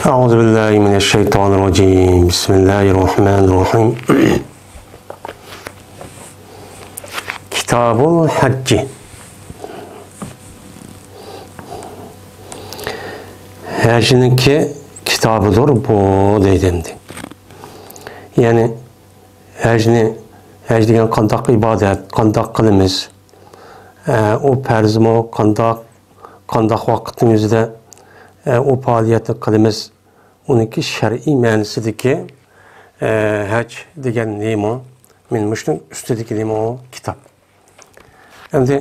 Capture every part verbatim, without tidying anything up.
أعوذ بالله من الشيطان الرجيم. بسم الله الرحمن الرحيم. كتاب الحج. ھەجنىڭكى كىتابىدۇر بۇ دەيدۇ ئەمدى. يەنى ھەجنى، ھەج دېگەن قانداق ئىبادەت، قانداق قىلىمىز؟ ئە، ئۇ پەرزمۇ، قانداق، قانداق ۋاقىتنىڭ ئۆزىدە، ئە، ئۇ پائالىيەتنى قىلىمىز؟ ئۇنىڭكى شەرئىي مەنىسىدىكى، ئە، ھەج دېگەن نېمە؟ مەن مۇشۇنىڭ ئۈستىدىكى نېمە ئۇ كىتاب. ئەمدى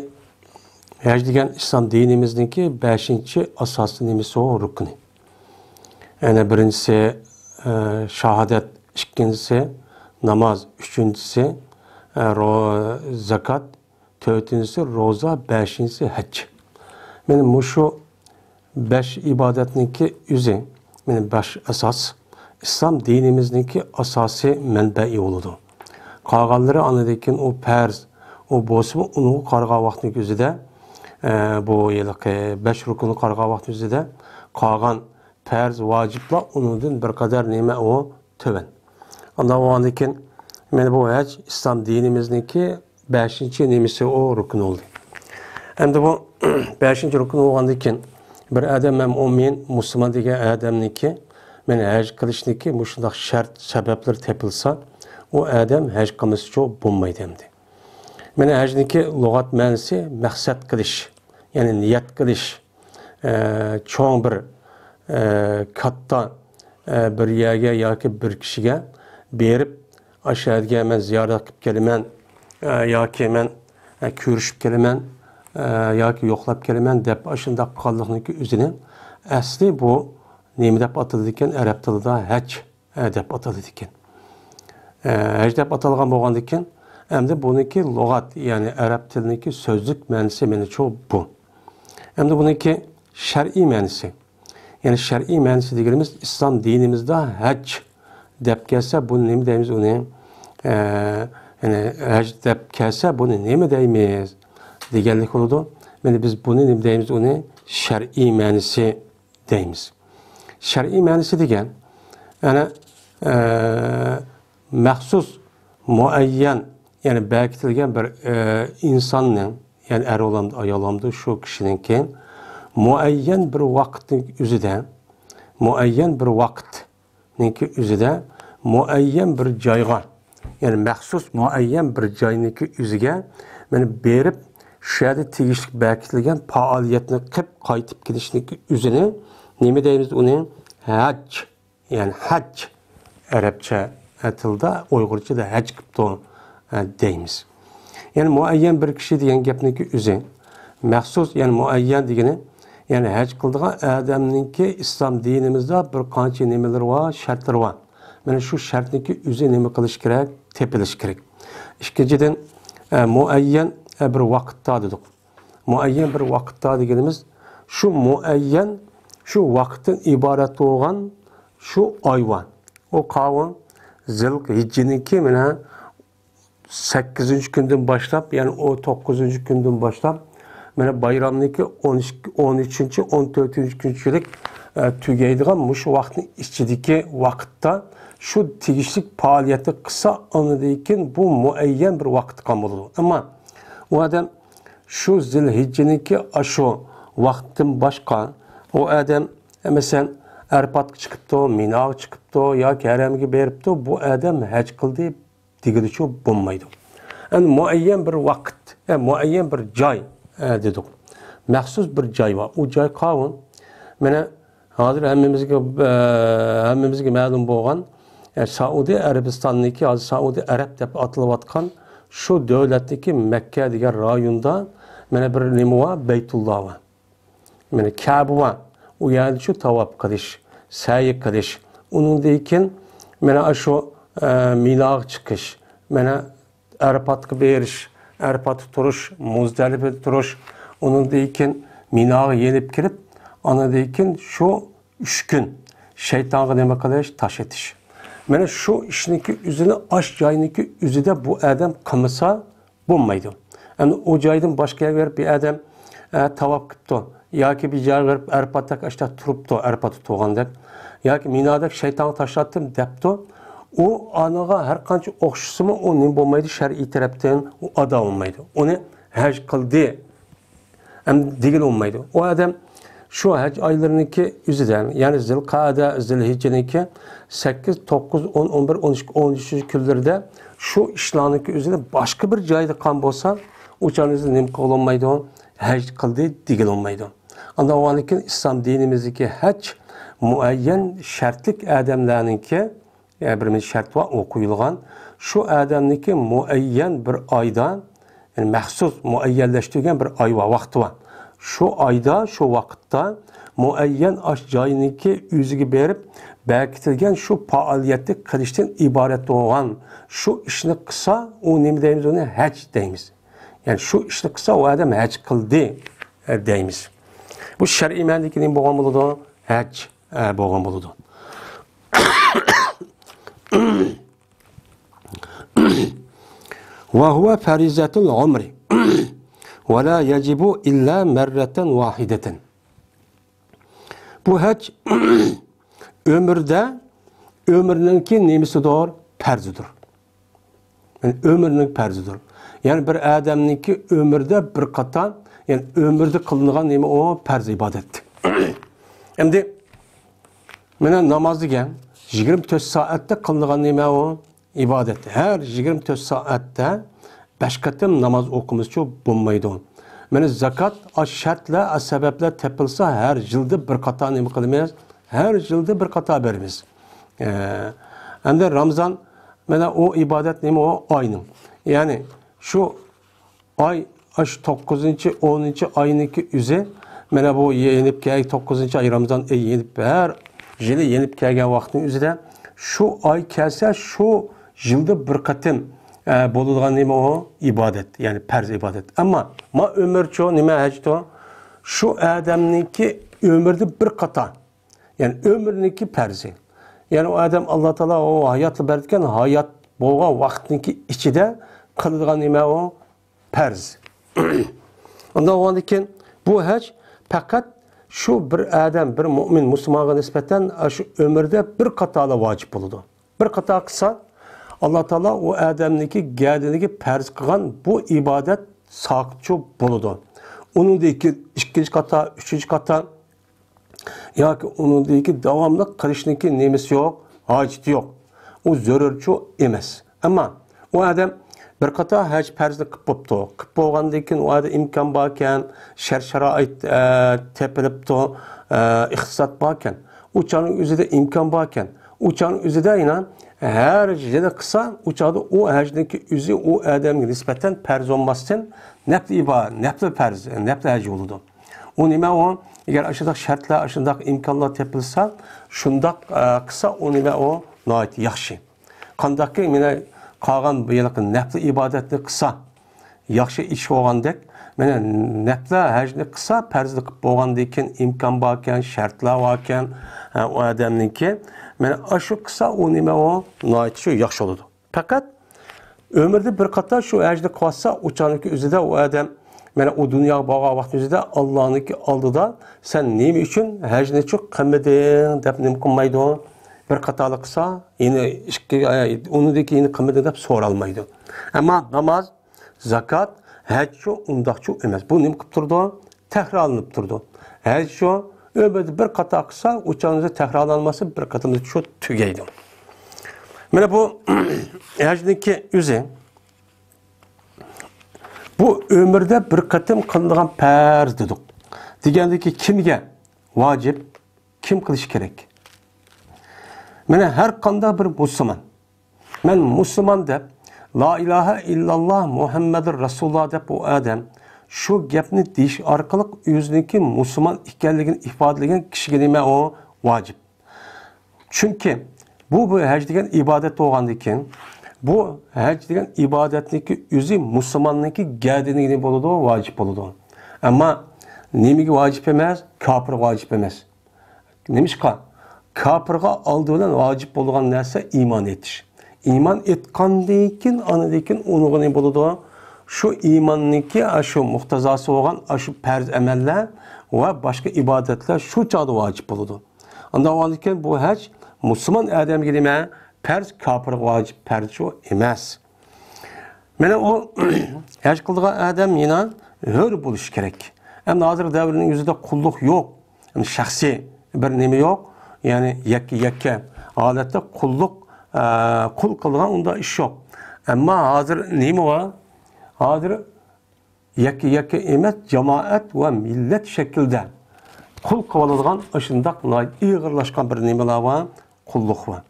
ھەج دېگەن ئىسلام دىنىمىزنىڭكى بەشىنچى ئاساسىي نېمىسى ئۇ، رۇكنى. يەنى بىرىنچىسى، ئە، شاھادەت، ئىككىنچىسى ناماز، ئۈچىنچىسى، ئە، رو-، زاكات، تۆتىنچىسى روزا، بەشىنچىسى ھەج. مانا مۇشۇ بەش ئىبادەتنىڭكى ئۆزى، مانا بەش ئاساس ئىسلام دىنىمىزنىڭكى ئاساسىي مەنبەئى بولىدۇ. قالغانلىرى ئاندىن كېيىن ئۇ پەرز، ئۇ بولسىمۇ ئۇنىڭغا قارىغان ۋاقىتنىڭ ئۆزىدە، ئە، بۇ ھېلىقى بەش رۇكۇنغا قارىغان ۋاقىتنىڭ ئۆزىدە قالغان پەرز، ۋاجىپلار ئۇنىڭدىن بىر قەدەر نېمە ئۇ تۆۋەن. ئاندىن بولغاندىن كېيىن، مانا بۇ ھەج ئىسلام دىنىمىزنىڭكى بەشىنچى نېمىسى ئۇ رۇكنى بولدى. ئەمدى بۇ بەشىنچى رۇكنى بولغاندىن كېيىن، بىر ئادەم ھەم مۇئمىن، مۇسۇلمان دېگەن ئادەمنىڭكى، مانا ھەج قىلىشنىڭكى مۇشۇنداق شەرت، سەۋەبلىرى تېپىلسا، ئۇ ئادەم ھەج قىلمىسىچۇ بولمايدۇ ئەمدى. مانا ھەجنىڭكى لۇغەت مەنىسى مەقسەت قىلىش، يەنى نىيەت قىلىش، ئە، چوڭ بىر، ئە، كاتتا، ئە، بىر يەرگە ياكى بىر كىشىگە بېرىپ، ئاشۇ يەرگە مەن زىيارەت قىلىپ كېلىمەن، ئە، ياكى مەن، ئە، كۆرۈشۈپ كېلىمەن، ئە، ياكى يوقلاپ كېلىمەن دەپ ئاشۇنداق قىلغانلىقنىڭكى ئۆزىنى ئەسلى بۇ نېمە دەپ ئاتىلىدىكەن؟ ئەرەب تىلىدا ھەج، ئە، دەپ ئاتىلىدىكەن. ئە، ھەج دەپ ئاتالغان بولغاندىكىن، ئەمدى بۇنىڭكى لۇغەت، يەنى ئەرەب تىلىنىڭكى سۆزلۈك مەنىسى مېنىچۇ بۇ. ئەمدى بۇنىڭكى شەرئىي مەنىسى. يەنى شەرئىي مەنىسى دېگىنىمىز ئىسلام دىنىمىزدا ھەج دەپ كەلسە، بۇنى نېمە دەيمىز ئۇنى؟ ئە، يەنى ھەج دەپ كەلسە، بۇنى نېمە دەيمىز دېگەنلىك بولىدۇ. مانا بىز بۇنى نېمە دەيمىز ئۇنى؟ شەرئىي مەنىسى دەيمىز. شەرئىي مەنىسى دېگەن، يەنى، ئە، مەخسۇس، مۇئەييەن، يەنى بەكىتىلگەن بىر، ئە، ئىنساننىڭ، يەنى ئەر بولامدۇ، ئايال بولامدۇ، شۇ كىشىنىڭكى مۇئەييەن بىر ۋاقىتنىڭ ئۆزىدە، مۇئەييەن بىر ۋاقىتنىڭكى ئۆزىدە مۇئەييەن بىر جايغا، يەنى مەخسۇس مۇئەييەن بىر جاينىڭكى ئۆزىگە مانا بېرىپ، شۇ يەردە تېگىشلىك بەكىتىلگەن پائالىيەتنى قىلىپ قايتىپ كېلىشنىڭكى ئۆزىنى نېمە دەيمىز ئۇنى؟ ھەج. يەنى ھەج، ئەرەبچە تىلدا، ئۇيغۇرچىدا ھەج قىپتۇ، ئە، دەيمىز. يەنى مۇئەييەن بىر كىشى دېگەن گەپنىڭكى ئۆزى، مەخسۇس، يەنى مۇئەييەن دېگىنى، يەنى ھەج قىلىدىغان ئادەمنىڭكى ئىسلام دىنىمىزدا بىر قانچە نېمىلىرى بار، شەرتلىرى بار. مانا شۇ شەرتنىڭكى ئۆزى نېمە قىلىش كېرەك؟ تېپىلىش كېرەك. ئىككىنچىدىن، ئە، مۇئەييەن، ئە، بىر ۋاقىتتا دېدۇق. مۇئەييەن بىر ۋاقىتتا دېگىنىمىز، شۇ مۇئەييەن، شۇ ۋاقىتتىن ئىبارەت بولغان شۇ ئاي بار. ئۇ قاۋۇن زىل ھىججىنىڭكى مانا سەككىزىنچى كۈندىن باشلاپ، يەنى ئون توققۇزىنچى كۈندىن باشلاپ، مانا بايرامنىڭكى ئون ئۈچ، ئون ئۈچىنچى، ئون تۆتىنچى كۈنچىلىك، ئە، تۈگەيدىغان مۇشۇ ۋاقىتنىڭ ئىچىدىكى ۋاقىتتا شۇ تېگىشلىك پائالىيەتنى قىلسا، ئاندىن كېيىن بۇ مۇئەييەن بىر ۋاقىتقا بولىدۇ. ئەمما ئۇ ئادەم شۇ زىلھىججىنىڭكى ئاشۇ ۋاقىتتىن باشقا، ئۇ ئادەم، مەسىلەن، ئەرپاتقا چىقىپتۇ، مىناغا چىقىپتۇ ياكى ھەرەمگە بېرىپتۇ، بۇ ئادەم ھەج قىلدى دېگىلىچۇ بولمايدۇ. يەنى مۇئەييەن بىر ۋاقىت، ئە، مۇئەييەن بىر جاي، ئە، دېدۇق. مەخسۇس بىر جاي بار. ئۇ جاي قاۋۇن. مانا ھازىر ھەممىمىزگە، ئە، ھەممىمىزگە مەلۇم بولغان، ئە، سائۇدى ئەرەبىستاننىڭكى، ھازىر سائۇدى ئەرەب دەپ ئاتىلىۋاتقان شۇ دۆلەتتىكى مەككە دېگەن رايوندا مانا بىر نېمە بار، بەيتۇللا بار. مانا كەبە بار. ئۇ يەردە شۇ تاۋاپ قىلىش، سەي قىلىش، ئۇنىڭدىن كېيىن مانا شۇ، ئە، مىناغا چىقىش، مانا ئەرپاتقا بېرىش، ئەرپاتتا تۇرۇش، مۇزدەلىپىدە تۇرۇش، ئۇنىڭدىن كېيىن مىناغا يېنىپ كېلىپ، ئاندىن كېيىن شۇ ئۈچ كۈن شەيتانغا نېمە قىلىش؟ تاش ئېتىش. مانا شۇ ئىشنىڭكى ئۆزىنى، ئاش جاينىڭكى ئۆزىدە بۇ ئادەم قىلمىسا بولمايدۇ. ئەمدى ئۇ جايدىن باشقا يەرگە بېرىپ بىر ئادەم، ئە، تاۋاپ قىپتۇ ياكى بىر جايغا بېرىپ ئەرپاتتەك ئاشتاق تۇرۇپتۇ، ئەرپاتتا تۇرغاندەك، ياكى مىنادەك شەيتانغا تاشلاتتىم دەپتۇ، ئۇ ئانىغا ھەر قانچە ئوخشىسىمۇ، ئۇ نېمە بولمايدۇ، شەرئىي تەرەپتىن ئۇ ئادا بولمايدۇ. ئۇنى ھەج قىلدى ئەمدى دېگىلى بولمايدۇ. ئۇ ئادەم شۇ ھەج ئايلىرىنىڭكى ئۆزىدە، يەنى زىلقەدە، زىلھىججىنىڭكى سەككىز، توققۇز، ئون، ئون بىر، ئون ئىككى، ئون ئۈچىنچى كۈنلىرىدە شۇ ئىشلارنىڭكى ئۆزىدە باشقا بىر جايدا قىلغان بولسا، ئۇ چاغنىڭ ئۆزىدە نېمە قىلغىلى بولمايدۇ؟ ھەج قىلدى دېگىلى بولمايدۇ. ئاندىن كېيىن ئىسلام دىنىمىزدىكى ھەج مۇئەييەن شەرتلىك ئادەملەرنىڭكى، يەنى بىر شەرت بار، ئۇ قويۇلغان. شۇ ئادەمنىڭكى مۇئەييەن بىر ئايدا، يەنى مەخسۇس مۇئەييەنلەشتۈرگەن بىر ئاي بار، ۋاقتى بار. شۇ ئايدا، شۇ ۋاقىتتا مۇئەييەن ئاش جاينىڭكى ئۆزىگە بېرىپ، بەكىتىلگەن شۇ پائالىيەتنى قىلىشتىن ئىبارەت بولغان شۇ ئىشنى قىلسا، ئۇ نېمە دەيمىز؟ ئۇنى ھەج دەيمىز. يەنى شۇ ئىشنى قىلسا، ئۇ ئادەم ھەج قىلدى، ئە، دەيمىز. بۇ شەرئىي مەنىدىكى نېمە بولغان بولىدۇ؟ ھەج، ئە، بولغان بولىدۇ. وهو فريضة العمر ولا يجب إلا مرة واحدة. بۇ ھەج ئۆمۈردە، ئۆمۈرنىڭكى نېمىسىدۇر؟ پەرزىدۇر. يەنى ئۆمۈرنىڭ پەرزىدۇر. يەنى بىر ئادەمنىڭكى ئۆمرىدە بىر قاتار، يەنى ئۆمرىدە قىلىنغان نېمە ئۇ؟ پەرز ئىبادەت. ئەمدى مانا ناماز دېگەن يىگىرمە تۆت سائەتتە قىلىنغان نېمە ئۇ؟ ئىبادەت. ھەر يىگىرمە تۆت سائەتتە بەش قېتىم ناماز ئوقۇمىزچۇ بولمايدۇ. مانا زاكات ئاش شەرتلەر، ئاش سەۋەبلەر تېپىلسا، ھەر يىلدا بىر قاتار نېمە قىلىمىز؟ ھەر يىلدا بىر قاتار بېرىمىز. ئە، ئەمدى رامزان، مانا ئۇ ئىبادەت نېمە ئۇ؟ ئاينىڭ. يەنى شۇ ئاي، ئاشۇ توققۇزىنچى، ئونىنچى ئاينىڭكى ئۆزى، مانا بۇ يېنىپ كەل-، توققۇزىنچى ئاي، رامزان ئېيى يېنىپ، ھەر يىلى يېنىپ كەلگەن ۋاقىتنىڭ ئۆزىدە شۇ ئاي كەلسە، شۇ يىلدا بىر قېتىم، ئە، بولىدىغان نېمە ئۇ؟ ئىبادەت، يەنى پەرز ئىبادەت. ئەمما ما ئۆمۈرچۇ، نېمە ھەجتۇ؟ شۇ ئادەمنىڭكى ئۆمرىدە بىر قاتار، يەنى ئۆمرىنىڭكى پەرزى. يەنى ئۇ ئادەم ئاللا تائالا ئۇ ھاياتلىق بەردىكەن، ھايات بولغان ۋاقىتنىڭكى ئىچىدە قىلىدىغان نېمە ئۇ؟ پەرز. ئۇنداق بولغاندىن كېيىن بۇ ھەج پەقەت شۇ بىر ئادەم، بىر مۇئمىن مۇسۇلمانغا نىسبەتەن شۇ ئۆمرىدە بىر قاتارلا ۋاجىپ بولىدۇ. بىر قاتار قىلسا، ئاللا تائالا ئۇ ئادەمنىڭكى گەدىنىگە پەرز قىلغان بۇ ئىبادەت ساقىتچۇ بولىدۇ. ئۇنىڭدىن كېيىن ئىككىنچى قاتار، ئۈچىنچى قاتار، ياكى ئۇنىڭدىكى داۋاملىق قىلىشنىڭكى نېمىسى يوق، ھاجىتى يوق. ئۇ زۆرۈرچۇ ئەمەس. ئەمما ئۇ ئادەم بىر قاتار ھەج پەرزنى قىلىپ بوپتۇ. قىلىپ بولغاندىن كېيىن ئۇ ئادەم ئىمكان باركەن، شەرت-شارائىت، ئە، تېپىلىپتۇ، ئە، ئىقتىساد باركەن. ئۇ چاغنىڭ ئۆزىدە ئىمكان باركەن. ئۇ چاغنىڭ ئۆزىدە يەنە ھەر يىلى قىلسا، ئۇ چاغدا ئۇ ھەجنىڭكى ئۆزى ئۇ ئادەمگە نىسبەتەن پەرز بولماستىن، نەپلى ئىبا-، نەپلى پەرز، نەپلى ھەج بولىدۇ. ئۇ نېمە ئۇ؟ ئەگەر ئاشۇنداق شەرتلەر، ئاشۇنداق ئىمكانلار تېپىلسا، شۇنداق، ئە، قىلسا، ئۇ نېمە ئۇ؟ ناھايىتى ياخشى. قانداقكى، مانا، قالغان بۇ يىلقى نەپلى ئىبادەتنى قىلسا، ياخشى ئىش بولغاندەك، مانا، نەپلى ھەجنى قىلسا، پەرزنى قىلىپ بولغاندىن كېيىن ئىمكان باركەن، شەرتلەر باركەن، ئە، ئۇ ئادەمنىڭكى، مانا، ئاشۇ قىلسا، ئۇ نېمە ئۇ؟ ناھايىتى شۇ ياخشى بولىدۇ. پەقەت ئۆمرىدە بىر قاتار شۇ ھەجنى قىلىۋاتسا، ئۇ چاغنىڭكى ئۆزىدە ئۇ ئادەم، مانا ئۇ دۇنياغا بارغان ۋاقتى ئۆزىدە ئاللانىڭكى ئالدىدا، «سەن نېمە ئۈچۈن ھەجنىچۇ قىلمىدىڭ؟» دەپ نېمە قىلمايدۇ؟ بىر قاتارلىق قىلسا، يەنە ئىككى، ئۇنىڭدىن كېيىن قىلمىدىڭ دەپ سورالمايدۇ. ئەمما ناماز، زاكات، ھەجچۇ ئۇنداقچۇ ئەمەس. بۇ نېمە قىلىپ تۇرىدۇ؟ تەكرارلىنىپ تۇرىدۇ. ھەجچۇ ئۆمرىدە بىر قاتار قىلسا، ئۇ چاغدا تەكرارلانماسا، بىر قېتىمدا شۇ تۈگەيدۇ. مانا بۇ ھەجنىڭكى ئۆزى، بۇ ئۆمرىدە بىر قېتىم قىلىنىدىغان پەرز دېدۇق. دېگەندىكى كىمگە ۋاجىپ، كىم قىلىشى كېرەك؟ مانا ھەر قانداق بىر مۇسۇلمان، «مەن مۇسۇلمان» دەپ، «لا ئىلاھە ئىللاللا مۇھەممەدۇر رەسۇلۇللا» دەپ ئۇ ئادەم شۇ گەپنى دېيىش ئارقىلىق ئۆزىنىڭكى مۇسۇلمان ئىكەنلىكىنى ئىپادىلىگەن كىشىگە نېمە ئۇ؟ ۋاجىپ. چۈنكى بۇ، بۇ ھەج دېگەن ئىبادەت بولغاندىن كېيىن، بۇ ھەج دېگەن ئىبادەتنىڭكى ئۆزى مۇسۇلماننىڭكى گەدىنىگە بولىدۇ، ۋاجىپ بولىدۇ. ئەمما نېمىگە ۋاجىپ ئەمەس؟ كاپىرغا ۋاجىپ ئەمەس. نېمىشقا؟ كاپىرغا ئالدى بىلەن ۋاجىپ بولىدىغان نەرسە ئىمان ئېيتىش. ئىمان ئېيتقاندىن كېيىن، ئاندىن كېيىن ئۇنىڭغا نېمە بولىدۇ؟ شۇ ئىماننىڭكى، ئاشۇ مۇقتەزاسى بولغان، ئاشۇ پەرز ئەمەللەر، ۋە باشقا ئىبادەتلەر شۇ چاغدا ۋاجىپ بولىدۇ. ئاندىن بۇ ھەج مۇسۇلمان ئادەمگە نېمە؟ پەرز، كاپىرغا ۋاجىپ پەرزچۇ ئەمەس. مانا ئۇ ھەج قىلىدىغان ئادەم يەنە ھۆر بولۇشى كېرەك. ئەمدى ھازىر دەۋرنىڭ ئۆزىدە قۇللۇق يوق. يەنى شەخسىي بىر نېمە يوق. يەنى يەككە-يەككە ھالەتتە قۇللۇق، ئە، قۇل قىلىدىغان ئۇنداق ئىش يوق. ئەمما ھازىر نېمە بار؟ ھازىر يەككە-يەككە ئەمەس، جامائەت ۋە مىللەت شەكلىدە قۇل قىلىۋالىدىغان ئاشۇنداق ناھايىتى ئېغىرلاشقان بىر نېمىلەر بار، قۇللۇق بار.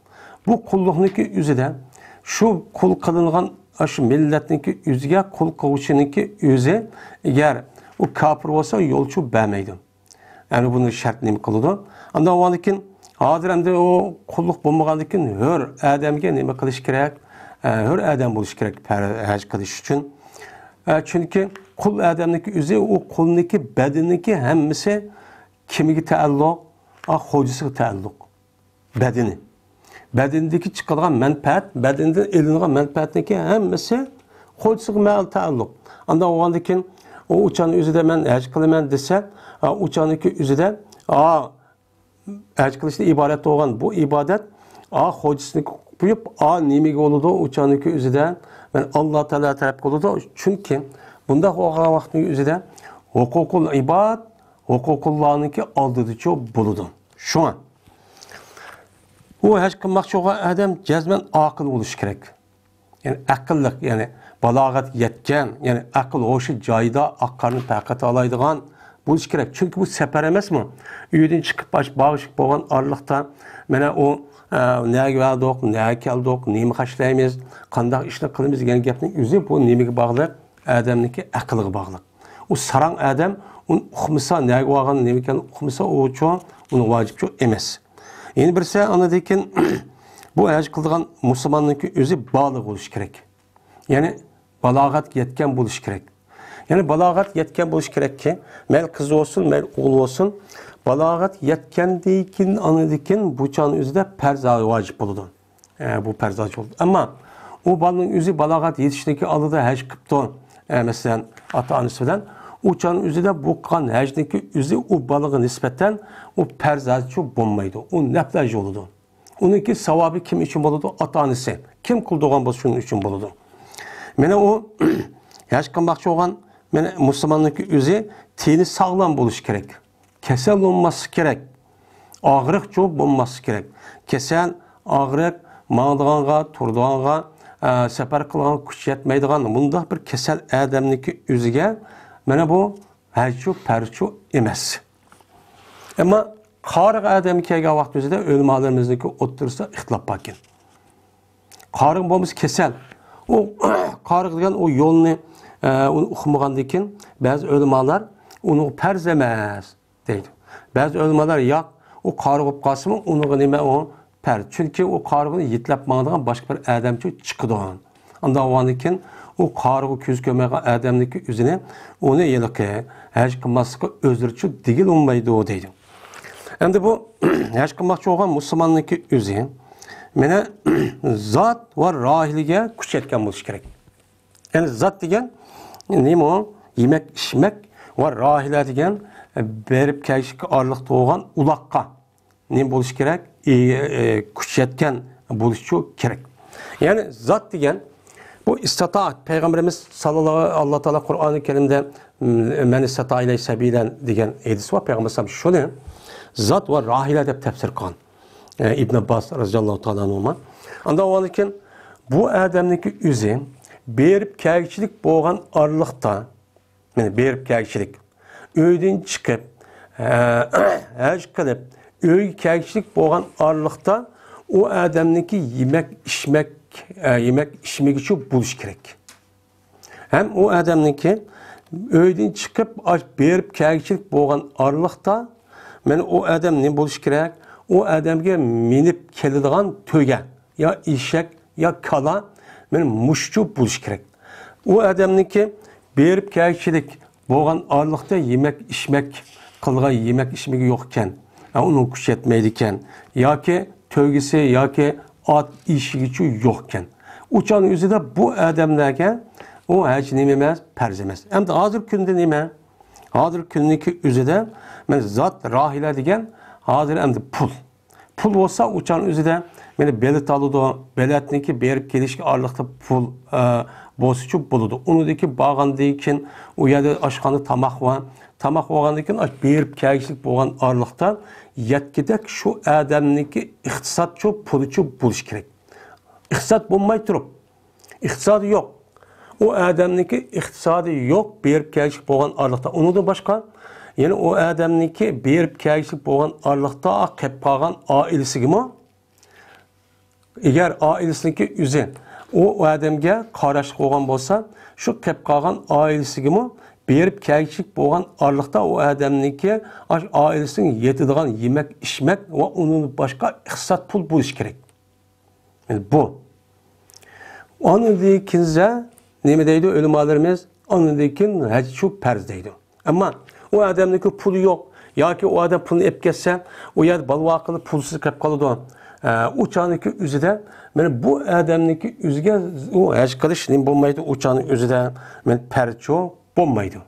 بۇ قۇللۇقنىڭكى ئۆزىدە شۇ قۇل قىلىنغان ئاشۇ مىللەتنىڭكى ئۆزىگە قۇل قىلغۇچىنىڭكى ئۆزى ئەگەر ئۇ كاپىر بولسا يولچۇ بەرمەيدۇ. يەنى بۇنى شەرت نېمە قىلىدۇ؟ ئاندىن ئاندىن كېيىن ھازىر ئەمدى ئۇ قۇللۇق بولمىغاندىن كېيىن ھۆر ئادەمگە نېمە قىلىش كېرەك؟ ئە، ھۆر ئادەم بولۇش كېرەك پەر-، ھەج قىلىش ئۈچۈن. ئە، چۈنكى قۇل ئادەمنىڭكى ئۆزى، ئۇ قۇلنىڭكى بەدىنىنىڭكى ھەممىسى كىمگە تەئەللۇق؟ ئا، خوجىسىغا تەئەللۇق. بەدىنى. بەدىنىدىكى چىقىدىغان مەنپەئەت، بەدىنىدىن ئېلىنغان مەنپەئەتنىڭكى ھەممىسى خوجىسىغا مە-، تەئەللۇق. ئانداق بولغاندىن كېيىن ئۇ ئۇچانىڭ ئۆزىدە مەن ھەج قىلىمەن دېسە، ئا، ئۇچانىڭكى ئۆزىدە، ئا، ھەج قىلىشتىن ئىبارەت بولغان بۇ ئىبادەت، ئا، خوجىسىنى قويۇپ، ئا، نېمىگە بولىدۇ؟ ئۇچانىڭكى ئۆزىدە مەن ئاللا تائالا تەرەپ قىلىدۇ. چۈنكى بۇنداق بولغان ۋاقىتنىڭ ئۆزىدە ھوقۇقۇل ئىباد، ھوقۇقۇللانىڭكى ئالدىدىچۇ بولىدۇ. شۇڭا ئۇ ھەج قىلماقچى بولغان ئادەم جەزمەن ئاقىل بولۇشى كېرەك. يەنى ئەقىللىق، يەنى بالاغەتكە يەتكەن، يەنى ئەقىل ھوشى جايىدا، ئاق قارنى پەرق ئېتىۋالايدىغان بولۇشى كېرەك. چۈنكى بۇ سەپەر ئەمەسمۇ؟ ئۆيدىن چىقىپ باش-، باغ ئىشىك بولغان ئارىلىقتا، مانا ئۇ، ئە، نەگە بەردۇق، نەگە كەلدۇق، نېمە خەجلەيمىز، قانداق ئىشنى قىلىمىز دېگەن گەپنىڭ ئۆزى بۇ نېمىگە باغلىق؟ ئادەمنىڭكى ئەقلىگە باغلىق. ئۇ ساراڭ ئادەم ئۇنى ئۇقمىسا، نەگە بارغاننى، نېمە ئىكەنلىكىنى ئۇقمىسا، ئۇ چوڭ، ئۇنىڭ ۋاجىپچۇ ئەمەس. يەنە بىرسى، ئاندىن كېيىن بۇ ھەج قىلىدىغان مۇسۇلماننىڭكى ئۆزى بالىغ بولۇشى كېرەك. يەنى بالاغەتكە يەتكەن بولۇشى كېرەك. يەنى بالاغەتكە يەتكەن بولۇشى كېرەككى، مەيلى قىز بولسۇن، مەيلى ئوغۇل بولسۇن، بالاغەتكە يەتكەندىن كېيىن، ئاندىن كېيىن بۇ چاغنىڭ ئۆزىدە پەرز ۋاجىپ بولىدۇ. ئە، بۇ پەرز ھەج بولدى. ئەمما ئۇ بالىنىڭ ئۆزى بالاغەت يېتىشتىكى ئالدىدا ھەج قىپتۇ. ئە، مەسىلەن، ئاتا-ئانىسى بىلەن ئۇ چاغنىڭ ئۆزىدە بۇ قىلغان ھەجنىڭكى ئۆزى ئۇ بالىغا نىسبەتەن ئۇ پەرز ھەجچۇ بولمايدۇ. ئۇ نەپلە ھەج بولىدۇ. ئۇنىڭكى ساۋابى كىم ئۈچۈن بولىدۇ؟ ئاتا-ئانىسى. كىم قىلدۇرغان بولسا شۇنىڭ ئۈچۈن بولىدۇ. مانا ئۇ ھەج قىلماقچى بولغان، مانا مۇسۇلماننىڭكى ئۆزى تېنى ساغلام بولۇشى كېرەك. كېسەل بولماسلىقى كېرەك. ئاغرىقچۇ بولماسلىقى كېرەك. كېسەل، ئاغرىق، ماڭىدىغانغا، تۇرىدىغانغا، ئە، سەپەر قىلىدىغانغا كۈچ يەتمەيدىغان مۇنداق بىر كېسەل ئادەمنىڭكى ئۆزىگە مانا بۇ ھەجچۇ پەرزچۇ ئەمەس. ئەمما قارىغا ئادەم كەلگەن ۋاقىت ئۆزىدە ئۆلىمالىرىمىزنىڭكى ئوتتۇرىسىدا ئىختىلاپ باركەن. قارىغا بولمىسا كېسەل. ئۇ قارىغا دېگەن ئۇ يولنى، ئە، ئۇنى ئۇقمىغاندىن كېيىن بەزى ئۆلىمالار ئۇنىڭغا پەرز ئەمەس دەيدۇ. بەزى ئۆلىمالار ياق، ئۇ قارىغا بولۇپ قالسىمۇ ئۇنىڭغا نېمە ئۇ پەرز. چۈنكى ئۇ قارىغىنى يېتىلەپ ماڭىدىغان باشقا بىر ئادەمچۇ چىقىدۇ. ئانداق بولغاندىن كېيىن ئۇ قارىغا كۆز كۆرمەيدىغان ئادەمنىڭكى ئۆزىنى ئۇنى ھېلىقى ھەج قىلماسلىققا ئۆزلىرىچۇ دېگىلى بولمايدۇ دەيدۇ. ئەمدى بۇ ھەج قىلماقچى بولغان مۇسۇلماننىڭكى ئۆزى مانا زات ۋە راھىلىگە كۈچ يەتكەن بولۇشى كېرەك. يەنى زات دېگەن نېمە ئۇ؟ يېمەك، ئىچمەك ۋە راھىلە دېگەن، ئە، بېرىپ كەلىشكە ئارىلىقتا بولغان ئۇلاققا نېمە بولۇشى كېرەك؟ ئى، ئى، كۈچ يەتكەن بولۇشى كېرەك. يەنى زات دېگەن بۇ ئىستاتا پەيغەمبىرىمىز ساللاللاھۇ، ئاللا تائالا قۇرئانى كەرىمدە، م، مەن ئىستاتا ئىلەيھى سەبىلەن دېگەن ھەدىس بار. پەيغەمبەر ئەلەيھىسسالام شۇنى زات ۋە راھىلە دەپ تەپسىر قىلغان. ئە، ئىبن ئابباس رەزىياللاھۇ تائالا ئەنھۇما. ئاندىن كېيىن بۇ ئادەمنىڭكى ئۆزى بېرىپ كەلگۈچىلىك بولغان ئارىلىقتا، يەنى بېرىپ كەلگۈچىلىك، ئۆيدىن چىقىپ، ئە، ھەج قىلىپ، ئۆيگە كەلگۈچىلىك بولغان ئارىلىقتا ئۇ ئادەمنىڭكى يېمەك، ئىچمەك، ئە، يېمەك، ئىچمىكىچۇ بولۇشى كېرەك. ھەم ئۇ ئادەمنىڭكى ئۆيدىن چىقىپ، ئاش-، بېرىپ كەلگۈچىلىك بولغان ئارىلىقتا، مانا ئۇ ئادەم نېمە بولۇشى كېرەك؟ ئۇ ئادەمگە مىنىپ كېلىدىغان تۆگە، يا ئېشەك، يا كالا، مانا مۇشۇچۇ بولۇشى كېرەك. ئۇ ئادەمنىڭكى بېرىپ كەلگۈچىلىك بولغان ئارىلىقتا يېمەك، ئىچمەك قىلغان يېمەك، ئىچمىكى يوق ئىكەن. ھە، ئۇنىڭ كۈچى يەتمەيدىكەن. ياكى تۆگىسى، ياكى ئات ئېشىكىچۇ يوق ئىكەن. ئۇ چاغنىڭ ئۆزىدە بۇ ئادەملەرگە ئۇ ھەج نېمە ئەمەس، پەرز ئەمەس. ئەمدى ھازىرقى كۈندە نېمە؟ ھازىر كۈننىڭكى ئۆزىدە مانا زات راھىلە دېگەن ھازىر ئەمدى پۇل. پۇل بولسا ئۇ چاغنىڭ ئۆزىدە مانا بېلەت ئالىدۇ، بېلەتنىڭكى بېرىپ كېلىشكە ئارىلىقتا پۇل، ئە، بولسىچۇ بولىدۇ. ئۇنىڭدىن كېيىن بارغاندىن كېيىن ئۇ يەردە ئاشخانا تاماق بار. تاماق بولغاندىن كېيىن ئاش بېرىپ كەلگۈچىلىك بولغان ئارىلىقتا يەتكۈدەك شۇ ئادەمنىڭكى ئىقتىسادچۇ، پۇلىچۇ بولۇشى كېرەك. ئىقتىساد بولماي تۇرۇپ، ئىقتىسادى يوق. ئۇ ئادەمنىڭكى ئىقتىسادى يوق، بېرىپ كەلگۈچىلىك بولغان ئارىلىقتا. ئۇنىڭدىن باشقا، يەنە ئۇ ئادەمنىڭكى بېرىپ كەلگۈچىلىك بولغان ئارىلىقتا قېلىپ قالغان ئائىلىسىگىمۇ، ئەگەر ئائىلىسىنىڭكى ئۆزى ئۇ ئادەمگە قاراشلىق بولغان بولسا، شۇ قېلىپ قالغان ئائىلىسىگىمۇ بېرىپ كەلگۈچىلىك بولغان ئارىلىقتا ئۇ ئادەمنىڭكى ئاش-، ئائىلىسىنىڭ يەيدىغان يېمەك-ئىچمەك ۋە ئۇنىڭدىن باشقا ئىقتىساد پۇل بولۇشى كېرەك. بۇ. ئاندىن كېيىن نېمە دەيدۇ ئۆلىمالىرىمىز؟ ئاندىن كېيىن ھەج شۇ پەرز دەيدۇ. ئەمما ئۇ ئادەمنىڭكى پۇلى يوق ياكى ئۇ ئادەم پۇلنى ئېلىپ كەتسە، ئۇ يەردە بالا-ۋاقىلار پۇلسىز قېلىپ قالىدۇ. ئە، ئۇ چاغنىڭكى ئۆزىدە مانا بۇ ئادەمنىڭكى ئۆزىگە ئۇ ھەج قىلىش نېمە بولمايدۇ؟ ئۇ چاغنىڭ ئۆزىدە مانا پەرزچۇ بولمايدۇ.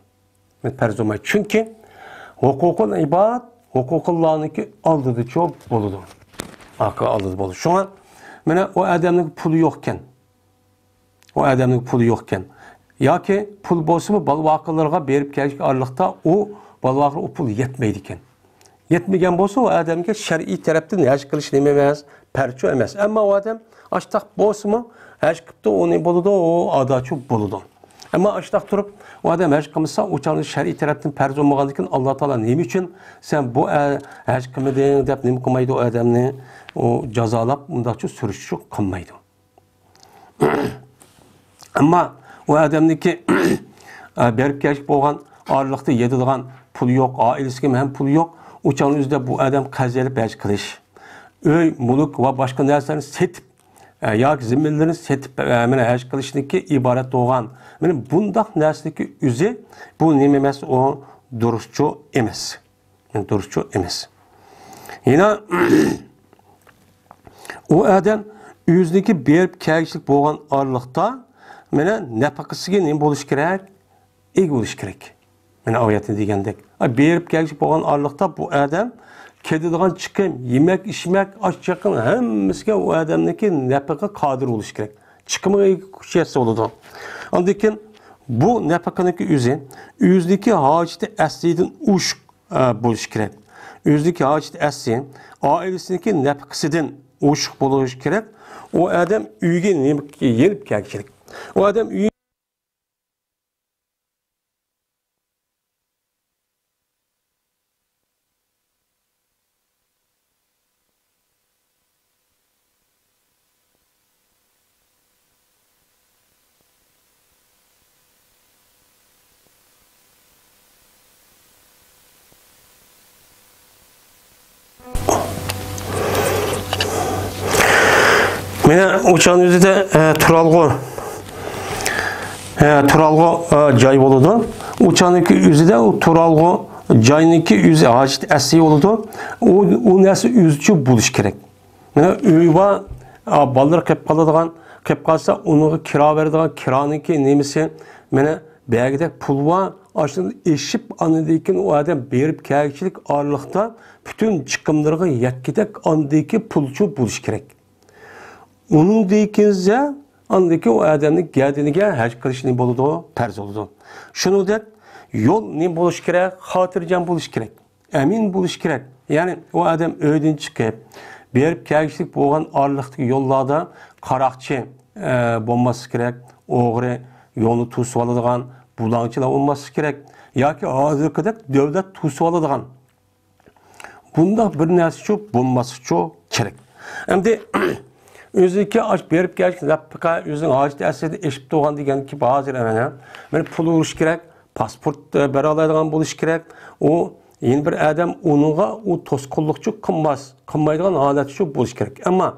پەرز بولمايدۇ. چۈنكى ھوقۇقۇل ئىباد ھوقۇقۇللانىڭكى ئالدىدىچۇ بولىدۇ. ئاقا ئالدىدا بولىدۇ. شۇڭا مانا ئۇ ئادەمنىڭ پۇلى يوقكەن. ئۇ ئادەمنىڭ پۇلى يوقكەن. ياكى پۇل بولسىمۇ بالا-ۋاقىلىرىغا بېرىپ كەلگەن ئارىلىقتا ئۇ بالا-ۋاقىلىرىغا ئۇ پۇل يەتمەيدىكەن. يەتمىگەن بولسا، ئۇ ئادەمگە شەرئىي تەرەپتىن ھەج قىلىش نېمە ئەمەس؟ پەرزچۇ ئەمەس. ئەمما ئۇ ئادەم ئاشتاق بولسىمۇ، ھەج قىپتۇ، ئۇنى بولىدۇ، ئۇ ئاداچۇ بولىدۇ. ئەمما ئاشتاق تۇرۇپ، ئۇ ئادەم ھەج قىلمىسا، ئۇ چاغدا شەرئىي تەرەپتىن پەرز بولمىغاندىكىن، ئاللا تائالا نېمە ئۈچۈن سەن بۇ، ئە، ھەج قىلمىدىڭ دەپ نېمە قىلمايدۇ ئۇ ئادەمنى؟ ئۇ جازالاپ، ئۇنداقچۇ سۈرۈشچۇ قىلمايدۇ. ئەمما ئۇ ئادەمنىڭكى، ئە، بېرىپ كەلگۈچىلىك بولغان ئارىلىقتا يېتىدىغان پۇلى يوق، ئائىلىسىگە ھەم پۇلى يوق، ئۇ چاغنىڭ ئۆزىدە بۇ ئادەم قەرز ئېلىپ ھەج قىلىش، ئۆي، مۈلۈك ۋە باشقا نەرسىلەرنى سېتىپ، ئە، ياكى زېمىنلىرىنى سېتىپ، ئە، مانا ھەج قىلىشنىڭكى ئىبارەت بولغان، مانا بۇنداق نەرسىنىڭكى ئۆزى بۇ نېمە ئەمەس، ئۇ دۇرۇسچۇ ئەمەس. دۇرۇسچۇ ئەمەس. يەنە ئۇ ئادەم ئۆزىنىڭكى بېرىپ كەلگۈچىلىك بولغان ئارىلىقتا مانا نەپىقىسىگە نېمە بولۇشى كېرەك؟ ئىگە بولۇشى كېرەك. مانا ئايەتتە دېگەندەك. ئا، بېرىپ كەلگۈچىلىك بولغان ئارىلىقتا بۇ ئادەم كېتىدىغان چىقىم، يېمەك-ئىچمەك، ئاش-چېقىم ھەممىسىگە ئۇ ئادەمنىڭكى نەپىقە قادىر بولۇشى كېرەك. چىقىمغا ئىگە كۈچ يەتسە بولىدۇ. ئاندىن كېيىن بۇ نەپىقىنىڭكى ئۆزى، ئۆزىنىڭكى ھاجىتى ئەسلىدىن ئوشۇق ئە، بولۇشى كېرەك. ئۆزىنىڭكى ھاجىتى ئەسلى، ئائىلىسىنىڭكى نەپىقىسىدىن ئوشۇق بولۇشى كېرەك. ئۇ ئادەم ئۆيگە نېمە يېنىپ كەلگۈچىلىك. ئۇ ئادەم ئۆي مانا ئۇ چاغنىڭ ئۆزىدە، ئە، تۇرالغۇ، ئە، تۇرالغۇ، ئە، جاي بولىدۇ. ئۇ چاغنىڭكى ئۆزىدە ئۇ تۇرالغۇ جاينىڭكى ئۆزى ھاجىتى ئەسلى بولىدۇ. ئۇ، ئۇ نەرسە ئۆزىچە بولۇشى كېرەك. مانا ئۆي بار، ئا، بالىلار قېلىپ قالىدىغان، قېلىپ قالسا ئۇنىڭغا كىرا بېرىدىغان كىرانىڭكى نېمىسى، مانا بەگىدەك پۇل بار، ئاشۇنى ئېشىپ، ئاندىن كېيىن ئۇ ئادەم بېرىپ كەلگۈچىلىك ئارىلىقتا پۈتۈن چىقىملىرىغا يەتكۈدەك، ئاندىن كېيىن پۇلچۇ بولۇشى كېرەك. ئۇنىڭدىن كېيىن ئاندىن كېيىن ئۇ ئادەمنىڭ گەدىنىگە ھەج قىلىش نېمە بولىدۇ؟ پەرز بولىدۇ. شۇنىڭدەك يول نېمە بولۇشى كېرەك؟ خاتىرجەم بولۇشى كېرەك. ئەمىن بولۇشى كېرەك. يەنى ئۇ ئادەم ئۆيدىن چىقىپ، بېرىپ كەلگۈچىلىك بولغان ئارىلىقتىكى يوللاردا قاراقچى، ئە، بولماسلىقى كېرەك، ئوغرى يولنى توسۇۋالىدىغان، بۇلاڭچىلار بولماسلىقى كېرەك. ياكى ھازىرقىدەك دۆلەت توسۇۋالىدىغان. بۇنداق بىر نەرسىچۇ بولماسلىقىچۇ كېرەك. ئەمدى ئۆزىنىڭكى ئاش بېرىپ كەلگۈچىلىك نەپىقە، ئۆزىنىڭ ھاجىتى ئەسلىدە ئېشىپ تۇرغان دېگەن گېپى ھازىر ئەمەس. مانا پۇل ئۇرۇش كېرەك، پاسپورت، ئە، بېرەلەيدىغان بولۇشى كېرەك. ئۇ يەنە بىر ئادەم ئۇنىڭغا ئۇ توسقۇنلۇقچۇ قىلماس، قىلمايدىغان ھالەتچۇ بولۇشى كېرەك. ئەمما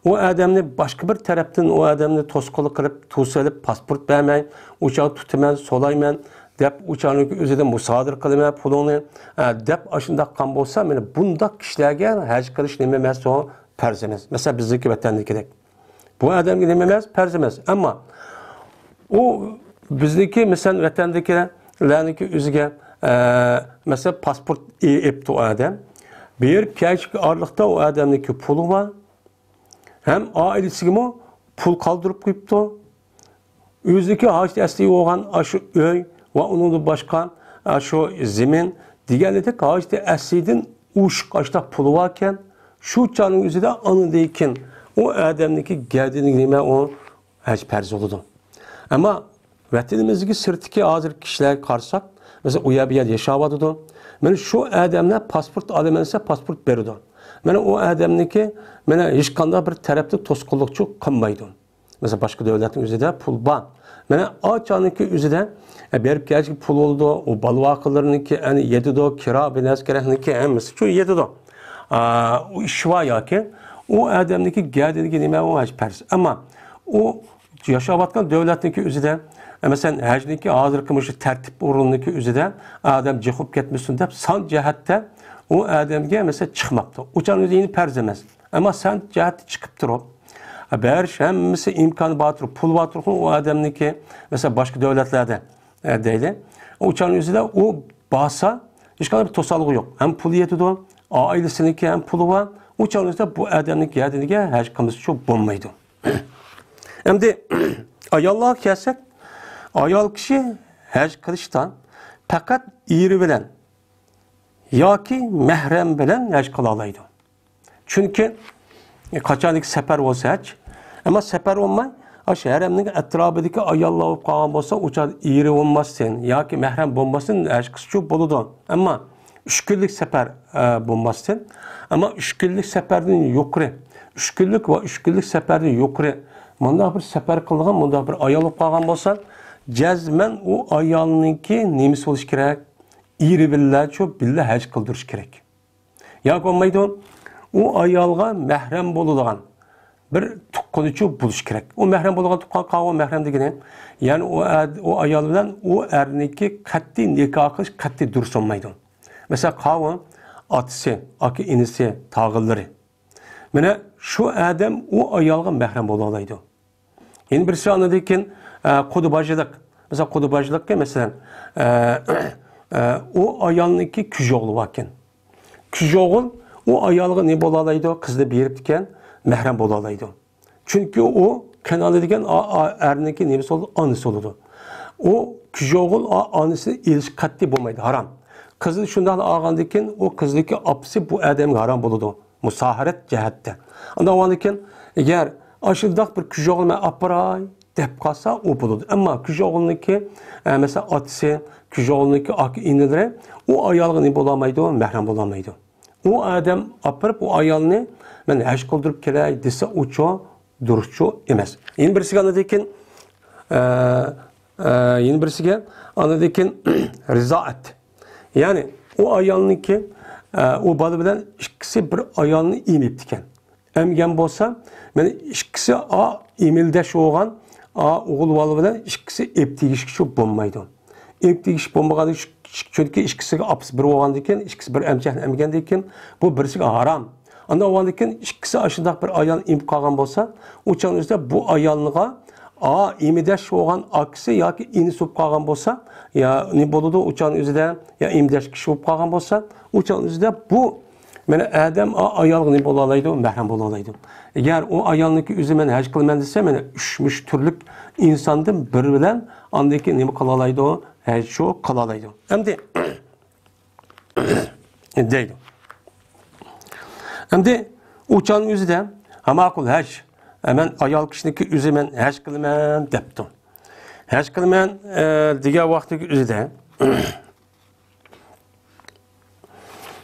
ئۇ ئادەمنى باشقا بىر تەرەپتىن ئۇ ئادەمنى توسقۇنلۇق قىلىپ، توسۇۋېلىپ، پاسپورت بەرمەي، ئۇ چاغ تۇتىمەن، سولايمەن دەپ، ئۇ چاغنىڭ ئۆزىدە مۇسادىرە قىلىمەن پۇلۇڭنى، ئە، دەپ ئاشۇنداق قىلغان بولسا، مانا بۇنداق كىشىلەرگە ھەج قىلىش نېمە ئەمەس، ئۇ پەرز ئەمەس. مەسىلەن، بىزنىڭكى ۋەتەندىكىدەك. بۇ ئادەمگە نېمە ئەمەس؟ پەرز ئەمەس. ئەمما ئۇ بىزنىڭكى، مەسىلەن، ۋەتەندىكىلەرنىڭكى ئۆزىگە، ئە، مەسىلەن، پاسپورت ئېلىپتۇ ئۇ ئادەم. بېرىپ كەلگەنلىكى ئارىلىقتا ئۇ ئادەمنىڭكى پۇلى بار. ھەم ئائىلىسىگىمۇ پۇل قالدۇرۇپ قويۇپتۇ. ئۆزىنىڭكى ھاجىتى ئەسلى بولغان ئاشۇ ئۆي ۋە ئۇنىڭدىن باشقا ئاشۇ زېمىن دېگەنلىك ھاجىتى ئەسلىدىن ئوشۇق ئاشۇنداق پۇلى باركەن، شۇ چاغنىڭ ئۆزىدە ئاندىن كېيىن ئۇ ئادەمنىڭكى گەدىنىگە نېمە ئۇ ھەج پەرز بولىدۇ. ئەمما ۋەتىنىمىزدىكى سىرتتىكى ھازىر كىشىلەرگە قارىساق، مەسىلەن، ئۇ يەر بۇ يەردە ياشاۋاتىدۇ. مانا شۇ ئادەملەر پاسپورت ئالىمەن دېسە، پاسپورت بېرىدۇ. مانا ئۇ ئادەمنىڭكى مانا ھېچقانداق بىر تەرەپتىن توسقۇنلۇقچۇ قىلمايدۇ. مەسىلەن، باشقا دۆلەتنىڭ ئۆزىدە پۇل بار. مانا ئاچانىكى ئۆزىدە، ئە، بېرىپ كەلگەن پۇل بولىدۇ، ئۇ بالا-ۋاقىلىرىنىڭكى، ئەنە، يېتىدۇ، كىرا، بىنەس كېرەكنىڭكى ھەممىسى شۇ يېتىدۇ. ئا، ئۇ ئىش بار ياكى ئۇ ئادەمنىڭكى گەدىنىگە نېمە ئۇ ھەج پەرز. ئەمما ئۇ ياشاۋاتقان دۆلەتنىڭكى ئۆزىدە، ئە، مەسىلەن، ھەجنىڭكى ھازىرقى مۇشۇ تەرتىپ ئورنىنىڭكى ئۆزىدە ئادەم جىق بولۇپ كەتمىسۇن دەپ سان جەھەتتە ئۇ ئادەمگە، مەسىلەن، چىقماپتۇ. ئۇچان ئۆزى يەنە پەرز ئەمەس. ئەمما سان جەھەتتە چىقىپ تۇرۇپ، بېرىش ھەممىسى ئىمكانى بار تۇرۇپ، پۇل بار تۇرۇپ، ئۇ ئادەمنىڭكى، مەسىلەن، باشقا دۆلەتلەردە، ئە، دەيلى. ئۇ چاغنىڭ ئۆزىدە ئۇ بارسا، ھېچقانداق بىر توسالغۇ يوق. ھەم پۇلى يېتىدۇ، ئائىلىسىنىڭكى ھەم پۇلى بار. ئۇ چاغنىڭ ئۆزىدە بۇ ئادەمنىڭكى گەدىنىگە ھەج قىلمىسىچۇ بولمايدۇ. ئەمدى ئاياللارغا كەلسەك، ئايال كىشى ھەج قىلىشتا پەقەت ئېرى بىلەن ياكى مەھرەم بىلەن ھەج قىلالايدۇ. چۈنكى قاچانكى سەپەر بولسا ھەج، ئەمما سەپەر بولماي، ئاشۇ ھەرەمنىڭ ئەتراپىدىكى ئاياللار بولۇپ قالغان بولسا، ئۇ چاغدا ئېرى بولماستىن ياكى مەھرەم بولماستىن ھەج قىلسىچۇ بولىدۇ. ئەمما ئۈچ كۈنلۈك سەپەر، ئە، بولماستىن، ئەمما ئۈچ كۈنلۈك سەپەردىن يۇقىرى، ئۈچ كۈنلۈك ۋە ئۈچ كۈنلۈك سەپەردىن يۇقىرى مۇنداق بىر سەپەر قىلىدىغان مۇنداق بىر ئايال بولۇپ قالغان بولسا، جەزمەن ئۇ ئايالنىڭكى نېمىسى بولۇشى كېرەك؟ ئېرى بىللەچۇ بىللە ھەج قىلدۇرۇشى كېرەك. ياكى بولمايدۇ، ئۇ ئايالغا مەھرەم بولىدىغان بىر تۇغقىنىچۇ بولۇشى كېرەك. ئۇ مەھرەم بولىدىغان تۇغقان قاۋۇ مەھرەم دېگىنى، يەنى ئۇ ئە-، ئۇ ئايال بىلەن ئۇ ئەرنىڭكى قەتئىي نىكاھ قىلىش قەتئىي دۇرۇس بولمايدۇ. مەسىلەن، قاۋۇ ئاتىسى، ئاكا ئىنىسى، تاغىلىرى. مانا شۇ ئادەم ئۇ ئايالغا مەھرەم بولالايدۇ. يەنە بىرسى ئاندىن كېيىن، ئە، قۇدا باجىلىق. مەسىلەن، قۇدا باجىلىققا، مەسىلەن، ئە، ئە، ئۇ ئايالنىڭكى كۈج ئوغلى باركەن. كۈج ئوغۇل ئۇ ئايالغا نېمە بولالايدۇ؟ قىزنى بېرىپتىكەن، مەھرەم بولالايدۇ. چۈنكى ئۇ قېنى ئالىدىكەن، ئا-، ئا-، ئەرنىڭكى نېمىسى بولىدۇ؟ ئانىسى بولىدۇ. ئۇ كۈج ئوغۇل ئا-، ئانىسىنى ئېلىش قەتئىي بولمايدۇ، ھارام. قىزنى شۇنداقلا ئالغاندىن كېيىن، ئۇ قىزنىڭكى ئاپىسى بۇ ئادەمگە ھارام بولىدۇ. مۇساھىرەت جەھەتتە. ئاندىن ئۇنىڭدىن كېيىن، ئەگەر ئاشۇنداق بىر كۈج ئوغلىنى مەن ئاپىراي دەپ قالسا، ئۇ بولىدۇ. ئەمما كۈج ئوغلىنىڭكى، ئە، مەسىلەن، ئاتىسى، كۈج ئوغلىنىڭكى ئاكا ئىنىلىرى ئۇ ئايالغا نېمە بولالمايدۇ؟ مەھرەم بولالمايدۇ. ئۇ ئادەم ئاپىرىپ ئۇ ئايالنى مەن ھەج قىلدۇرۇپ كېلەي دېسە، ئۇچۇ دۇرۇسچۇ ئەمەس. يەنە بىرسىگە ئاندىن كېيىن، ئە، ئە، يەنە بىرسىگە ئاندىن كېيىن رىزائەت. يەنى ئۇ ئايالنىڭكى، ئە، ئۇ بالا بىلەن ئىككىسى بىر ئايالنى ئېمىپتىكەن. ئەمگەن بولسا، مانا ئىككىسى ئا ئېمىلدەش بولغان، ئا ئوغۇل بالا بىلەن ئىككىسى ئېپ تېگىشكىچۇ بولمايدۇ. ئېپ تېگىش بولمىغان، چۈنكى ئىككىسىگە ئاپىسى بىر بولغاندىن كېيىن، ئىككىسى بىر ئەمچەكنى ئەمگەندىن كېيىن، بۇ بىرسىگە ھارام. ئاندىن بولغاندىن كېيىن ئىككىسى ئاشۇنداق بىر ئايالنى ئېمىپ قالغان بولسا، ئۇ چاغنىڭ ئۆزىدە بۇ ئايالغا ئا ئېمىدەش بولغان ئاكىسى ياكى ئىنىسى بولۇپ قالغان بولسا، يا نېمە بولىدۇ، ئۇ چاغنىڭ ئۆزىدە يا ئېمىدەش كىشى بولۇپ قالغان بولسا، ئۇ چاغنىڭ ئۆزىدە بۇ مانا ئادەم ئا-، ئايالغا نېمە بولالايدۇ؟ مەھرەم بولالايدۇ. ئەگەر ئۇ ئايالنىڭكى ئۆزى مەن ھەج قىلىمەن دېسە، مانا ئۈچ مۇشۇ تۈرلۈك ئىنساندىن بىرى بىلەن ئاندىن كېيىن نېمە قىلالايدۇ؟ ھەج شۇ قىلالايدۇ. ئەمدى، دەيدۇ. ئەمدى ئۇ چاغنىڭ ئۆزىدە، ھە، ماقۇل، ھەج. ئە، مەن ئايال كىشىنىڭكى ئۆزى مەن ھەج قىلىمەن دەپتۇ. ھەج قىلىمەن، ئە، دېگەن ۋاقتىدىكى ئۆزىدە،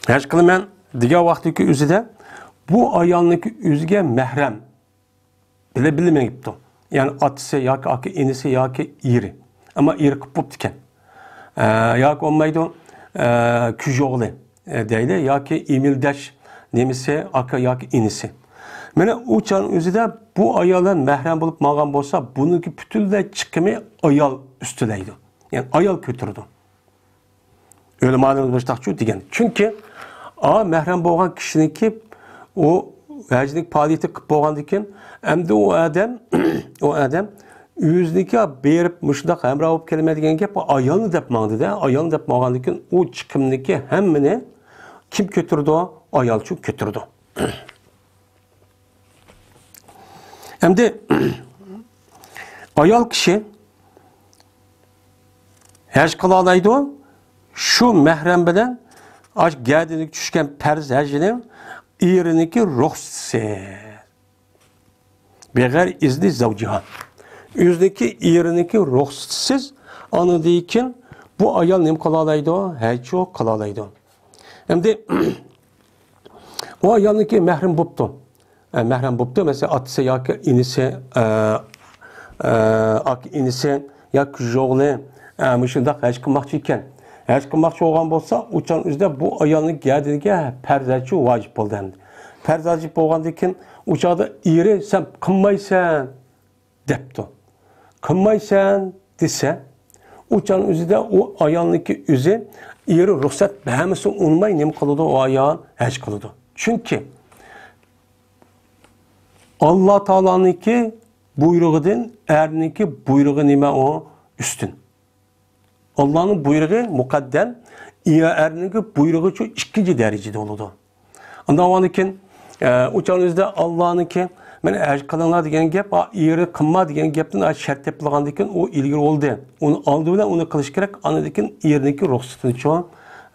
ھەج قىلىمەن دېگەن ۋاقتىدىكى ئۆزىدە بۇ ئايالنىڭكى ئۆزىگە مەھرەم بىلە بىللە مېڭىپتۇ. يەنى ئاتىسى ياكى ئاكا ئىنىسى ياكى ئېرى. ئەمما ئېرى قىلىپ بوپتىكەن. ئە، ياكى بولمايدۇ، ئە، كۈج ئوغلى، ئە، دەيلى، ياكى ئېمىلداش نېمىسى، ئاكا ياكى ئىنىسى. مانا ئۇ چاغنىڭ ئۆزىدە بۇ ئايال بىلەن مەھرەم بولۇپ ماڭغان بولسا، بۇنىڭكى پۈتۈنلەي چىقىمى ئايال ئۈستىلەيدۇ. يەنى ئايال كۆتۈرىدۇ. ئۆلىمالىرىمىز مۇشتاقچۇ دېگەن. چۈنكى ئا مەھرەم بولغان كىشىنىڭكى ئۇ ھەجنىڭ پائالىيىتى قىلىپ بولغاندىن كېيىن، ئەمدى ئۇ ئادەم، ئۇ ئادەم ئۆزىنىڭكى بېرىپ مۇشۇنداق ھەمراھ بولۇپ كېلىمەن دېگەن گەپ ئايالنى دەپ ماڭدى-دە. ئايالنى دەپ ماڭغاندىن كېيىن ئۇ چىقىمنىڭكى ھەممىنى كىم كۆتۈرىدۇ؟ ئايالچۇ كۆتۈرىدۇ. ئەمدى ئايال كىشى ھەج قىلالايدۇ، شۇ مەھرەم بىلەن ئاشۇ گەدىنىگە چۈشكەن پەرز ھەجنىڭ ئېرىنىڭكى رۇخسىتىسى. بىغەيرى ئىزنى زەۋجىھا. ئۆزىنىڭكى ئېرىنىڭكى رۇخسىتىسىز، ئاندىن كېيىن بۇ ئايال نېمە قىلالايدۇ؟ ھەجچۇ قىلالايدۇ. ئەمدى ئۇ ئايالنىڭكى مەھرەم بوپتۇ. ئە، مەھرەم بوپتۇ. مەسىلەن، ئاتىسى ياكى ئىنىسى، ئە، ئە، ئاكا ئىنىسى ياكى كۈجە ئوغلى، ئە، مۇشۇنداق ھەج قىلماقچى ئىكەن. ھەج قىلماقچى بولغان بولسا، ئۇ چاغنىڭ ئۆزىدە بۇ ئايالنىڭ گەدىنىگە پەرز ھەجچۇ ۋاجىپ بولدى ئەمدى. پەرز ۋاجىپ بولغاندىن كېيىن، ئۇ چاغدا ئېرى، «سەن قىلمايسەن» دەپتۇ. «قىلمايسەن» دېسە، ئۇ چاغنىڭ ئۆزىدە ئۇ ئايالنىڭكى ئۆزى ئېرى رۇخسەت بەرمىسە ئۇنىماي نېمە قىلىدۇ؟ ئۇ ئايال ھەج قىلىدۇ. چۈنكى ئاللا تائالانىڭكى بۇيرۇقىدىن ئەرنىڭكى بۇيرۇقى نېمە ئۇ؟ ئۈستۈن. ئاللانىڭ بۇيرۇقى مۇقەددەم، ئەرنىڭكى بۇيرۇقىچۇ ئىككىنچى دەرىجىدە بولىدۇ. ئاندىن ئاۋۋالدىن كېيىن، ئە، ئۇ چاغنىڭ ئۆزىدە ئاللانىڭكى، مانا ھەج قىلىڭلار دېگەن گەپ، ئا، ئېرى قىلما دېگەن گەپتىن ئا، شەرت تېپىلغاندىن كېيىن ئۇ ئىلگىرى بولدى. ئۇنى ئالدى بىلەن ئۇنى قىلىش كېرەك، ئاندىن كېيىن ئېرىنىڭكى رۇخسىتىنىچۇ،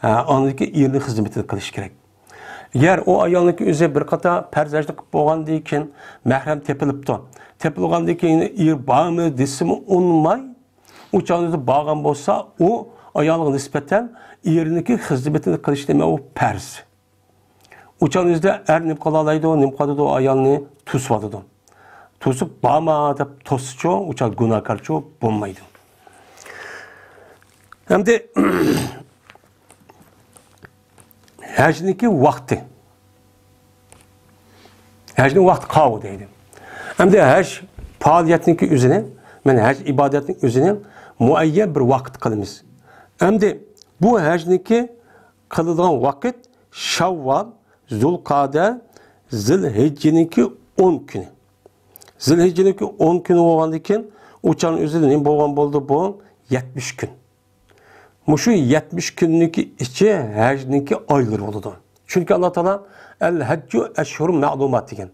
ئا، ئاندىن كېيىن ئېرىنىڭ خىزمىتىنى قىلىش كېرەك. ئەگەر ئۇ ئايالنىڭكى ئۆزى بىر قاتار پەرز ھەجنى قىلىپ بولغاندىن كېيىن مەھرەم تېپىلىپتۇ. تېپىلغاندىن كېيىن ئېرى بارمۇ دېسىمۇ ئۇنىماي، ئۇ چاغدا بارغان بولسا، ئۇ ئايالغا نىسبەتەن ئېرىنىڭكى خىزمىتىنى قىلىش نېمە ئۇ پەرز. ئۇ چاغنىڭ ئۆزىدە ئەر نېمە قىلالايدۇ، نېمە قىلىدۇ، ئايالنى توسۇۋاتىدۇ. توسۇپ، «بارما» دەپ توسسىچۇ، ئۇ چاغ گۇناھكارچۇ بولمايدۇ. ئەمدى ھەجنىڭكى ۋاقتى. ھەجنىڭ ۋاقتى قاۋۇ دەيدۇ. ئەمدى ھەج پائالىيەتنىڭكى ئۆزىنى، مانا ھەج ئىبادەتنىڭ ئۆزىنى مۇئەييەن بىر ۋاقىت قىلىمىز. ئەمدى بۇ ھەجنىڭكى قىلىدىغان ۋاقىت شاۋۋال، زۇلقەدە، زىلھىججىنىڭكى ئون كۈنى. زىلھىججىنىڭكى ئون كۈنى بولغاندىن كېيىن، ئۇ چاغنىڭ ئۆزىدە نېمە بولغان بولدى بۇ؟ يەتمىش كۈن. مۇشۇ يەتمىش كۈننىڭكى ئىچى ھەجنىڭكى ئايلىرى بولىدۇ. چۈنكى ئاللا تائالا «ئەل ھەججۇ ئەشھۇرۇ مەلۇمات» دېگەن.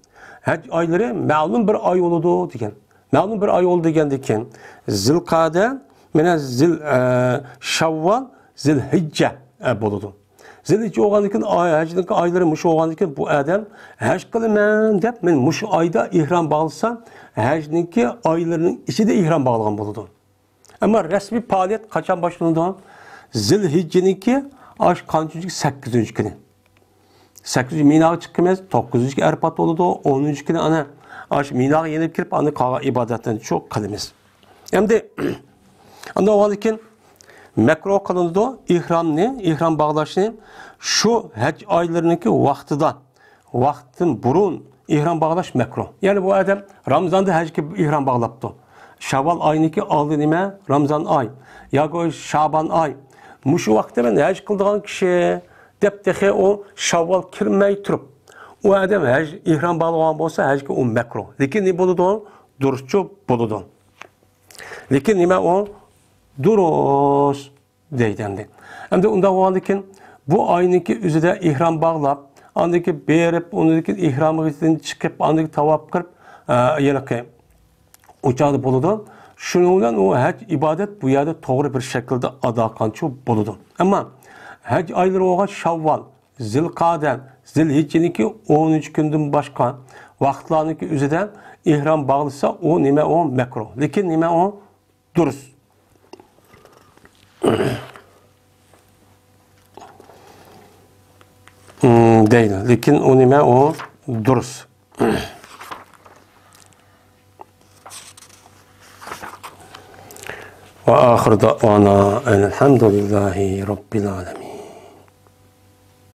ھەج ئايلىرى مەلۇم بىر ئاي بولىدۇ دېگەن. مەلۇم بىر ئاي بولدى دېگەندىن كېيىن، زىلقەدە، مانا زىل، ئە، شاۋۋال، زىلھىججە، ئە، بولىدۇ. زىلھىججە بولغاندىن كېيىن، ئاي، ھەجنىڭكى ئايلىرى مۇشۇ بولغاندىن كېيىن، بۇ ئادەم ھەج قىلىمەن دەپ، مەن مۇشۇ ئايدا ئېھرام باغلىسا، ھەجنىڭكى ئايلىرىنىڭ ئىچىدە ئېھرام باغلىغان بولىدۇ. ئەمما رەسمىي پائالىيەت قاچان باشلىنىدۇ؟ زىلھىججىنىڭكى ئاش قانچىنچى؟ سەككىزىنچى كۈنى. سەككىزىنچى مىناغا چىقىمىز، توققۇزىنچى ئەرپات بولىدۇ، ئونىنچى كۈنى ئانا ئاش مىناغا يېنىپ كىرىپ، ئاندىن قالغان ئىبادەتلەرنى شۇ قىلىمىز. ئەمدى ئاندىن ئاۋۋالدىن كېيىن مەكرۇ قىلىنىدۇ، ئېھرامنى، ئېھرام باغلاشنى شۇ ھەج ئايلىرىنىڭكى ۋاقتىدا، ۋاقتىدىن بۇرۇن ئېھرام باغلاش مەكرۇ. يەنى بۇ ئادەم رامىزاندا ھەجگە ئېھرام باغلاپتۇ. شاۋۋال ئاينىڭكى ئالدى نېمە؟ رامىزان ئاي. ياكى شابان ئاي. مۇشۇ ۋاقىتتا مەن ھەج قىلىدىغان كىشى دەپ تېخى ئۇ شاۋۋال كىرمەي تۇرۇپ، ئۇ ئادەم ھەج ئېھرام باغلىغان بولسا، ھەجگە ئۇ مەكرۇ. لېكىن نېمە بولىدۇ؟ دۇرۇسچۇ بولىدۇ. لېكىن نېمە ئۇ؟ دۇرۇس. دەيدۇ ئەمدى. ئەمدى ئۇنداق بولغاندىن كېيىن، بۇ ئاينىڭكى ئۆزىدە ئېھرام باغلاپ، ئاندىن كېيىن بېرىپ، ئۇنىڭدىن كېيىن ئېھرامىدىن چىقىپ، ئاندىن كېيىن تاۋاپ قىلىپ، ئە، ھېلىقى ئۇ چاغدا بولىدۇ. شۇنىڭ بىلەن ئۇ ھەج ئىبادەت بۇ يەردە توغرا بىر شەكىلدە ئادا قىلغانچۇ بولىدۇ. ئەمما ھەج ئايلىرى بولغان شاۋۋال، زىلقەدە، زىلھىججىنىڭكى ئونىنچى كۈندىن باشقا ۋاقىتلارنىڭكى ئۆزىدە ئېھرام باغلىسا، ئۇ نېمە ئۇ؟ مەكرۇ. لېكىن نېمە ئۇ؟ دۇرۇس. ھىم، دەيدۇ. لېكىن ئۇ نېمە ئۇ؟ دۇرۇس. وآخر دعوانا أن الحمد لله رب العالمين.